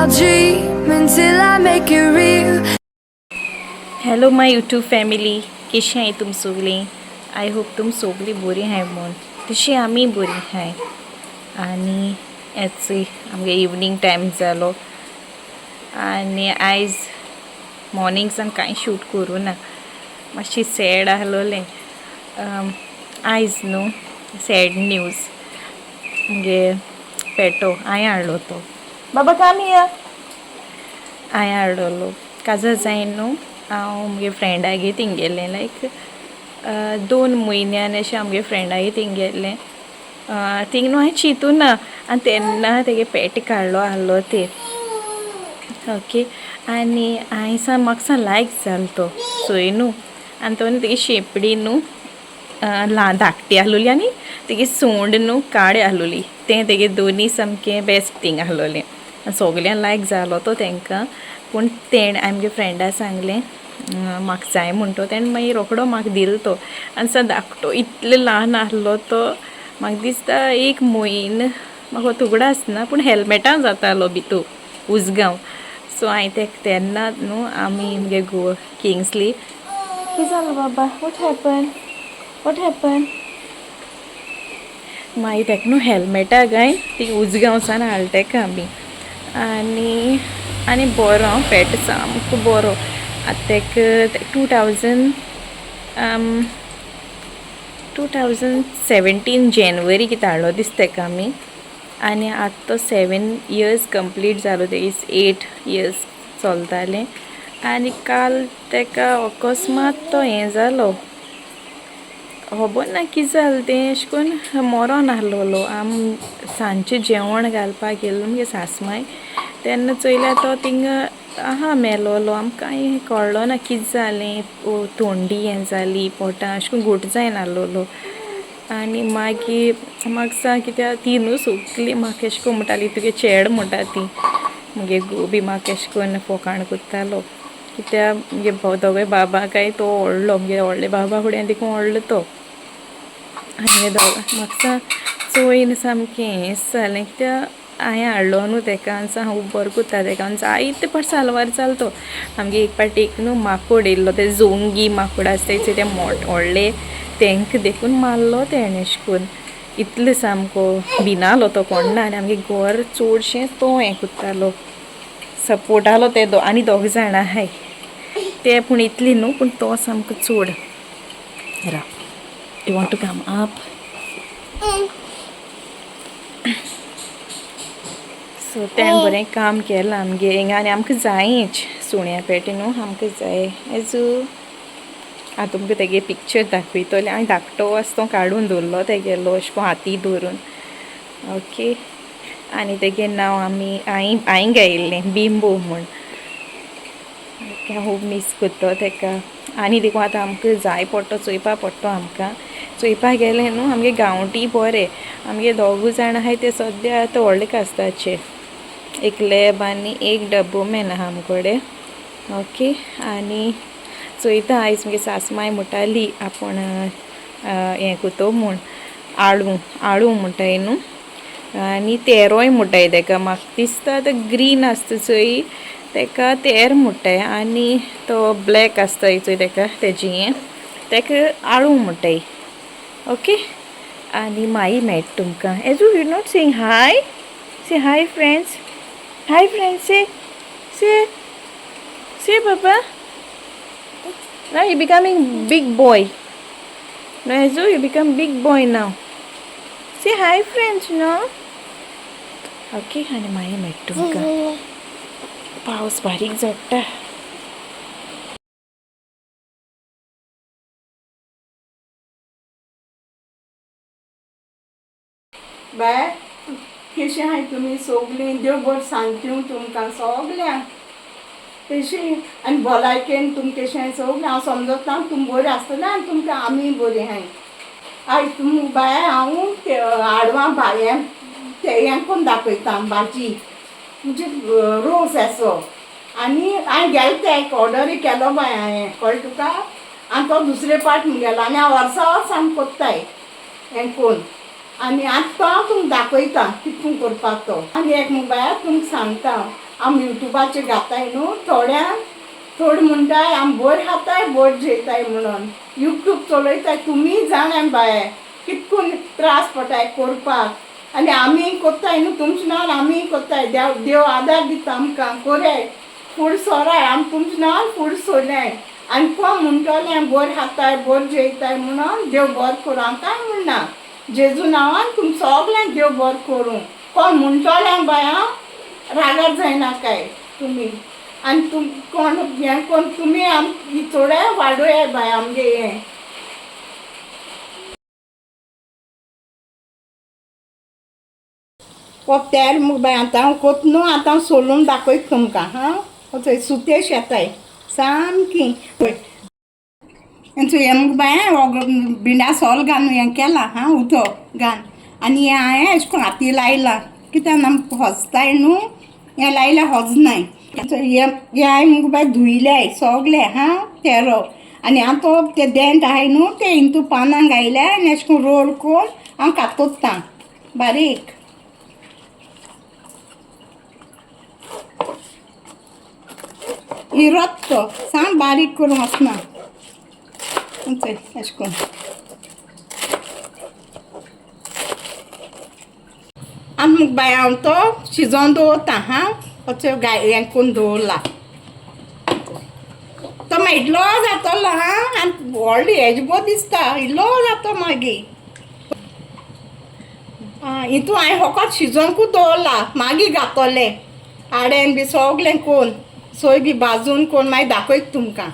I'll dream until I make it real. Hello my YouTube family, कशी आहाय तुम सगळीं? I hope तुम सगळीं बरी आहाय म्हूण. तशी आमी बरी आहाय. आनी येच आमगे इवनींग टायम जालो आनी आयज मॉर्निंग सान कांय शूट करूं ना, मातशी सॅड आहलोलें. आयज न्हू सॅड न्यूज, मुगे पेटो हांवें हाडलो तो. बाबा काम या, हांवें हाडलोलो काजार जायन न्हू. हांव मुगे फ्रेंडागे थिंग गेल्लें, लायक 2 म्हयन्यान अशें आमगे फ्रेंडागे थिंग गेल्लें. थिंग न्हू हांवें चिंतूं ना आनी तेन्ना तेगे पेट काडलो आहलो ते. ओके, आनी हांवें सा म्हाका सा लायक जालो तो चोय न्हू. आनी तो न्हू तेगे शेंपडी न्हू धाकटी आहलोली आनी तेगे सोंड न्हू काळी आहलोली. तें तेगे दोनी सामकें बेस्ट थींग आहलोलें. सगल्यांक लायक जालो तो तेंकां. पूण तेणें आमगे फ्रेंडा सांगलें म्हाका जाय म्हूण तो, तेणें मागीर रोकडो म्हाका दिलो तो. आनी सा धाकटो इतलो ल्हान आहलो तो, म्हाका दिसता 1 म्हयनो म्हाका तुगडास ना, पूण हेल्मेटां जातालो भितू उजगांव. सो हांवें तेका तेन्ना न्हू आमी मुगे गोवा किंग्सली. कितें जालें बाबा? What happen? What happen? मागीर तेका न्हू हेल्मेटां घायन ती उजगांव सान हाडलो तेका आमी. आनी आनी बरो पेट सामको बरो. आतां तेका 2017 जेनवरी कितें हाडलो दिसता तेका आमी. आनी आतां तो 7 इयर्स कंप्लीट जालो, तेगे 8 इयर्स चलतालें. आनी काल तेका अकस्मात तो हें जालो, खबर ना कितें जालें तें, अशें करून मरोन आहलोलो. आम सांजचें जेवण घालपाक गेल्लो मुगे सासमाय, तेन्ना चोयल्यार तो थिंगा आहा मेलोलो. आमकां कांय कळ्ळो ना कितें जालें, थोंडी हें जाली, पोटां अशें करून घोट जायना आहलोलो. आनी मागीर म्हाका सा कित्याक ती न्हू सगळीं म्हाका अशें करून म्हणटाली तुगे चेड म्हणटा ती. मुगे घोव बी म्हाका अशें करून फोकाण करतालो कित्याक मुगे दोगांय बाबा काय तो व्हडलो, मुगे व्हडले बाबा फुड्यान देखून व्हडलो तो. आनी म्हाका सा चोयन सामकें हें जालें कित्याक हांवें हाडलो न्हू तेका आनी सा हांव बरो करता तेका. आनी जायते पाट सालवार जालो तो. आमगे एक पाट एक न्हू माकोड येयल्लो, ते जोंगी माकोड आसता चोय ते मोट व्हडले, तेंकां देखून मारलो तेणें अशें करून. इतलो सामको भिनालो तो कोण्णा. आनी आमगे घर चडशें तो हें करतालो, सपोर्ट आहलो ते आनी दोग जाणां आहाय ते, पूण इतली न्हू, पूण तो सामको चड. राव, you want to come up? So तेणें बरें काम केलां आमगे हिंगा. आनी आमकां जायच सुण्या पेटे न्हू, आमकां जाय. एजू आतां तुमकां तेगे पिक्चर दाखयतलें. हांवें धाकटो आसा तो काडून दवरलो तेगेलो अशें करून हाती धरून. ओके, आनी तेगे नांव आमी हांवें गायिल्लें बिंबो म्हूण. ओके, खूब मीस करता तेका. आनी देखून आतां आमकां जाय पडटा, चोयपा पडटा आमकां. चोयपा गेलें न्हू आमगे गांवठी बरें. आमगे दोगूय जाण आहाय ते सद्या आतां व्हडले कास्ताचे, एक लॅब आनी एक डब्बोमॅन आहा आमकोडे. ओके, आनी चोयता आयज मुगे सासमाय म्हणटाली आपूण हें करतो म्हूण, आळू आळू म्हणटाय न्हू, आनी तेरोय म्हणटाय तेका. म्हाका दिसता आतां ग्रीन आसता चोय तेका तेर म्हणटाय, आनी तो ब्लॅक आसता चोय तेका तेजी हें तेका आळू म्हणटाय. ओके, आनी मागीर मेळटा तुमकां. Eju you not saying hi? Say hi friends, hi friends, say say say बाबा. Now you becoming big boy. No Eju, you become big boy now. Say hi friends no. Okay, आनी मागीर मेळटा तुमकां. पावस बारीक झडटा. बाय, कशी आहाय तुमी सगळीं? देव बरें सांगता तुमकां सगल्यांक. कशी आनी भलायकेन तुम कशें आहाय सगळें हांव समजता. तुम बरीं आसतलें आनी तुमकां आमी बरीं आहाय. आयज तुम बाय हांव ते आडवां बाये ते हें करून दाखयता भाजी, म्हणजे रोस असो. आनी हांवें गेलें ते एक ऑर्डरूय केलो बाय हांवें, कळ्ळें तुका? आनी तो दुसरे पाट गेलो आनी हांव वर्सा वर्स आमी कोत्ताय हें करून. आनी आतां तो हांव तुमकां दाखयता कितकून करपाक तो. आनी एक मुगो बाय तुमकां सांगता, आमी युट्यूबाचेर घाताय न्हू थोड्यांक थोड म्हणटाय आमी बोर खाताय बोर जेयताय म्हणून युट्यूब चलयताय. तुमी जाणाय बाये कितकून त्रास पडटाय करपाक आनी आमी कोत्ताय न्हू तुमचे नांवान आमी कोत्ताय. देव देव आदार दिता आमकां कोराय फूड सोराय आमी तुमचे नांवान फूड सोरल्याय. आनी कोण म्हणटलें आमी बोर खाताय बोर जेयताय म्हणून देव बरो करूं. हांव कांय म्हणना, जेजू नांवान तुम सगल्यांक देव बरो करूं. कोण म्हणटलें बाय हांव रागार जायना काय तुमी. आनी तुम कोण हें कोण तुमी आम चोडाय वाडोया बाय आमगे हें. हो तेल मुगो बाय आतां हांव कोत न्हू, आतां हांव सोलून दाखयता तुमकां. हां चोय सुतेश येताय सामकी. पळय हें मुगो बाय भिंडा सोल घालून हें केलां. हां उदक घालून आनी हें हांवें अशें करून हाती लायलां कित्याक आम हजताय न्हू, हें लायल्यार हजनाय. हें हांवें मुगो बाय धुयल्याय सगलें. हां तेरो आनी आतां तो ते देंट आहाय न्हू ते हितू पानां घायल्या आनी अशें करून रोल करून हांव कातोत्तां बारीक. इरत तो साम बारीक करून वचना अशें करून. आनी मुगो बाय हांव तो शिजोवन दवरता. हां अचो गाय हें करून दवरला तो मागीर इल्लो जातलो. हां आनी व्हडलो हेज बरो दिसता इल्लो जातो मागीर. आं हितू हांवें फकत शिजोवंकूच दवरला, मागीर घातलें आडेन बी सगलें कोन्न सोय बी भाजून कोण मागीर दाखयता तुमकां.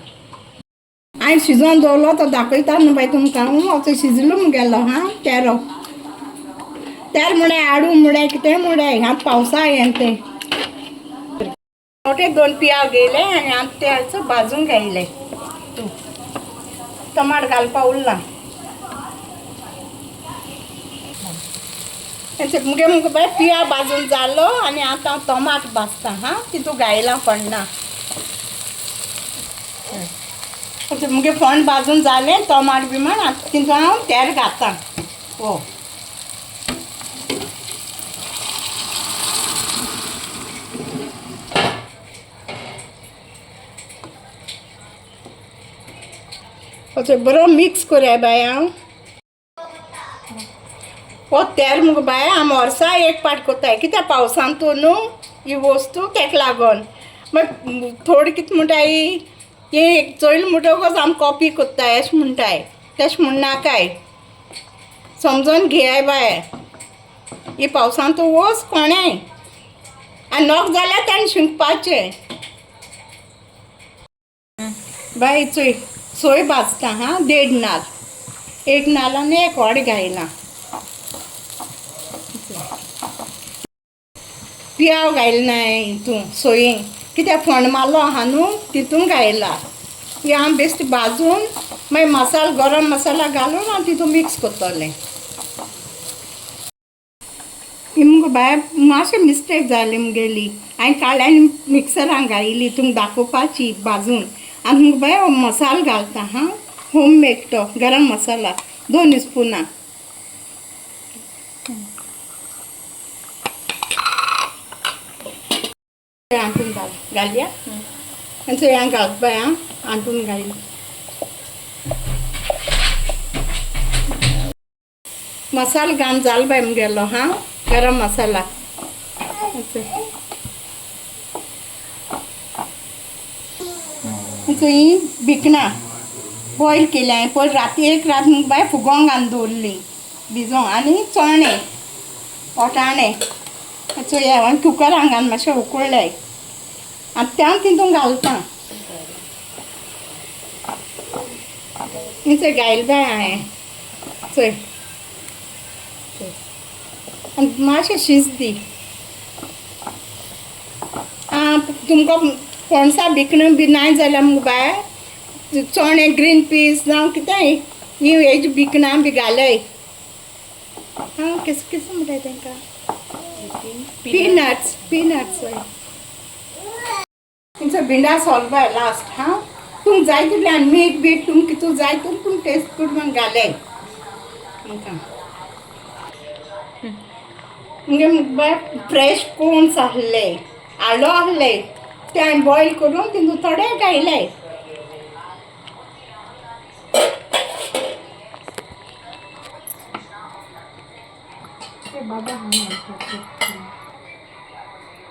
हांवें शिजोवन दवरलो तो दाखयता न्हू बाय तुमकां. असो शिजलो मुगेलो. हां तेरो तेर म्हळ्यार आडू म्हळ्यार कितें म्हळ्यार ह्या पावसा हें तें मोटे 2 पियाव घेयले आनी आतां ते आसा भाजून घायले. तूं टमाट घालपा उरला. मुगे मुगो बाय पिया भाजून जालो आनी आतां हांव टमाट भाजता. हां तितू घायला फोण्णां. मुगे फोंड भाजून जालें टमाट बी म्हण आतां तितू हांव तेल घालता. हो अशें बरो मिक्स कोरया बाय हांव. हो तेल मुगो बाय आमी वर्सा एक पाट कोत्ताय कित्याक पावसान तो न्हू ही वस्तू तेका लागोन. मागीर थोडी कितें म्हणटाय हें एक चोयलें म्हणटकच आमी कॉपी कोत्ताय अशें म्हणटाय. तशें म्हणनाकाय, समजोन घेयाय बाय. ही पावसान तो वस कोणेय आनी नोक जाल्यार ताणें शिंकपाचें. बाय चोय सोय भाजता. हां 1.5 नाल, 1 नाल आनी 1 वड घायला. पियाव घायला ना हितून सोयेन कित्याक फोंड मारलो आहा न्हू तितून घायला. हें हांव बेश्टें भाजून मागीर मसालो गरम मसाला घालून हांव तितून मिक्स करतलें. ही मुगो बाय मातशें मिस्टेक जाली मुगेली. हांवें काडली आनी मिक्सरान घायली तुमकां दाखोवपाची भाजून. आनी मुगो बाय हो मसालो घालता. हां होम मेड तो गरम मसाला 2 स्पुनां. आंटून घाल घालया आनी चोय घाल बाय. आं आंटून घायली मसालो घालून जालो बाय मुगेलो. हां गरम मसाला. ही भिकणां बॉयल केली हांवें पयर राती. एक रात मुगो बाय फुगोंक घालून दवरली भिजोंक. आनी चणे वटाणे चोया हांवें कुकरान घालून मातशें उकळ्ळे आनी ते हांव तितून घालता. चोय घायले बाय हांवें चोय आनी मातशें शीज दी. आं तुमकां पणसां भिकणां बी नाय जाल्यार मुगो बाय चणे ग्रीन पीस जावं कितेंय ही हेजी भिकणां बी घालय. आं केस केस म्हणटाय तेंकां पिनट्स. पिनट्स हय. तुमचो भिंडा सोल बाय लास्ट. हां तुमकां जाय तितलें आनी मीठ बीठ तुमकां कितू जाय तुम तुम टेस्ट करून घालय तुमकां. मुगे बाय फ्रेश कोन्स आहले हाडलो आहले ते हांवें बॉयल करून तितून थोडे घायले.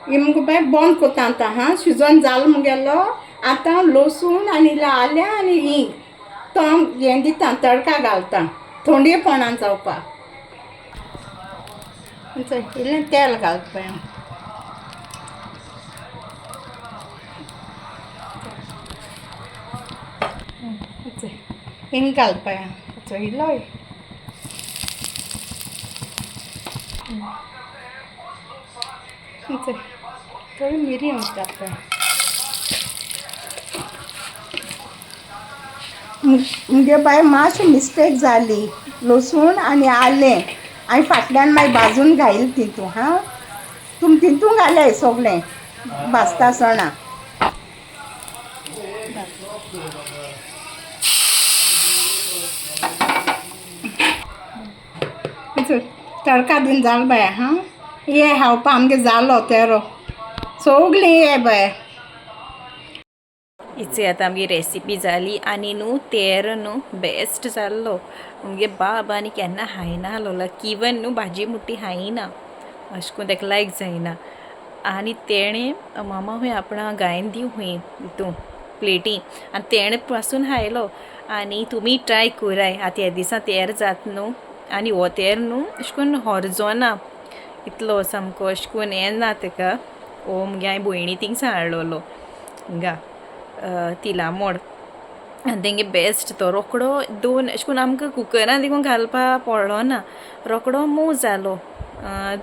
हे मुगो बाय बंद कोता आतां हां, शिजोन जालो मुगेलो. आतां लसूण आनी इल्लें आलें आनी हिंग तो हें दिता, तडका घालता थोंडेपणान जावपाक. इल्लें तेल घालता पळय हांव. हिंग घालता पळय हांव इल्लो. थोडी मिरी घालता पळय. मुगे बाय मातशी मिस्टेक जाली, लसूण आनी आलें हांवें फाटल्यान मागीर भाजून घायलें तितून. हां, तुमी तितून घालाय सगळें भाजता आसतना. तडका दिवन जालो बाय. हां, ये खावपा आमगे जालो तेरो सगळीं ये बाय. इचे आतां आमगे रेसिपी जाली आनी न्हू तेर न्हू बेस्ट जाल्लो. आमगे बाब आनी केन्ना खायना आहलोलो, किवन न्हू भाजी मुट्टी खायना अशें करून ताका लायक जायना. आनी तेणें मामा खंय आपणा गायन दिवं खंय हितून प्लेटी आनी तेणें पासून खायलो. आनी तुमी ट्राय कराय आतां ह्या दिसा तेर जाता न्हू, आनी हो तेर न्हू अशें करून हॉर्जोना इतलो सामको अशें करून हें ना ताका. हो मुगे हांवें भयणी थिंगसान हाडलेलो हिंगा तिलामोड, आनी तेंगे बेस्ट तो रोकडो दोन अशें करून आमकां कुकरान देखून घालपा पडलो ना, रोकडो मोव जालो.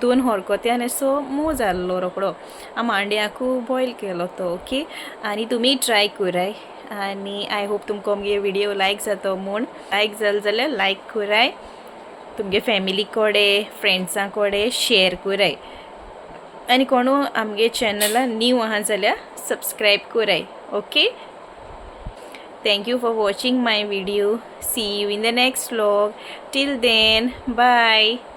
दोन हरकत्यान असो मोव जाल्लो रोकडो. आमी मांड्याकू बॉयल केलो तो. ओके, आनी तुमी ट्राय कराय आनी I hope तुमकां आमगे विडियो लायक जातो म्हूण. लायक जालो जाल्यार लायक कराय, तुमगे फॅमिली कडेन फ्रेंड्सां कडेन शेयर कराय, आनी कोणू आमगे चॅनला न्यू आहा जाल्यार सबस्क्रायब कराय. Okay, thank you for watching my video. See you in the next vlog. Till then, bye.